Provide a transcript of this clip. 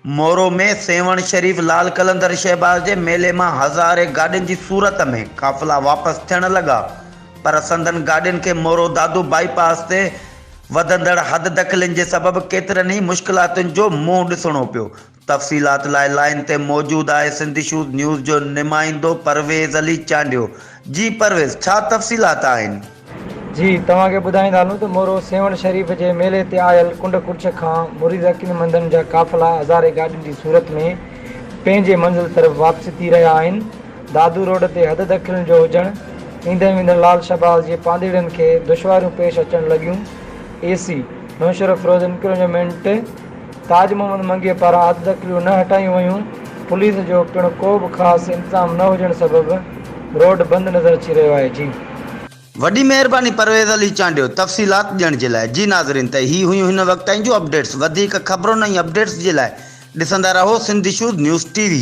مورو ۾ سيوهڻ شريف لال قلندر شهباز جي ميلي مان هزارين گاڏين جي صورت ۾ قافلا واپس ٿيڻ لڳا پر سندن گاڏين کي مورو دادو بائي پاس تي وڌندڙ حد دخلين جي سبب ڪيترن ئي مشڪلاتن جو منهن ڏسڻو پيو تفصيلات لاء لائين تي موجود آهي سنڌ اشوز نيوز جو نمائندو پرويز علي چانڊيو جي پرويز ڇا تفصيلات آهن؟ جي توهان کي ٻڌائيندا هلون ته مورو سيوهڻ شريف جي ميلي تي آيل ڪنڊ ڪڙڇ کان مريد عقيدمندن جا قافلا هزارين گاڏين جي صورت ۾ پنهنجي منزل طرف واپسي ٿي رهيا آهن دادو روڊ تي حد دخلين جو هجڻ ايندڙ ويندڙ لال شهباز جي پانڌيئڙن کي دشواريون پيش اچڻ لڳيون اي سي نوشهروفيروز انڪروچمينٽ تاج محمد منگيء پاران حد دخليون نه هٽايون ويون، پوليس جو پڻ ڪو به خاص انتظام نه هجڻ سبب روڊ بند نظر اچي رهيو آهي. جي. وڏي مهرباني پرويز علي چانڊيو تفصيلات ڏيڻ جي لاء. جي ناظرين ته هي هيون هن وقت تائين جون اپڊيٽس وڌيڪ خبرن ۽ اپڊيٽس جي لاء ڏسندا رهو Sindh issues news T V.